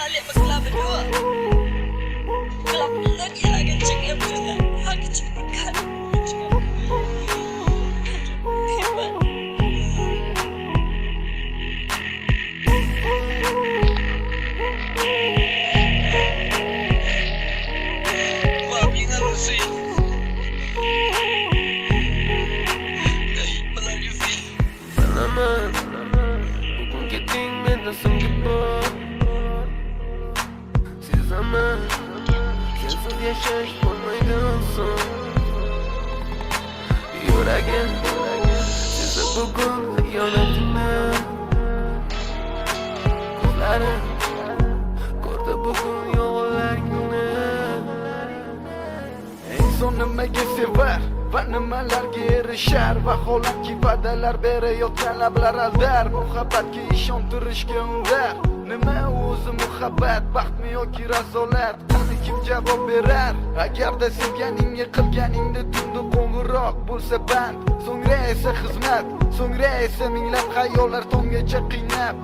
Balik berdua. Kalau aku lagi kencing juga, aku cepat hebat. Bilaman, bugun ketding, menda so'nggi bor. Sezaman, sensiz yashash bo'lmaydi oson. Yuragim sezib bugun xiyonatini. Ko'zlarim ko'rdi bugun yolg'onlarni. Inson nimaga sevar va nimalarga erishar? Vaholanki, va'dalar berayotgan lablar aldar, muhabbatga ishontirishga undar. Nima o'zi muhabbat? Baxtmi yoki razolat? Qani, kim javob berar? Agarda sevganingga qilganingda tunda qo'ng'iroq bo'lsa band, so'ngra esa xizmat, so'ngra esa minglab xayollar tonggacha qiynab.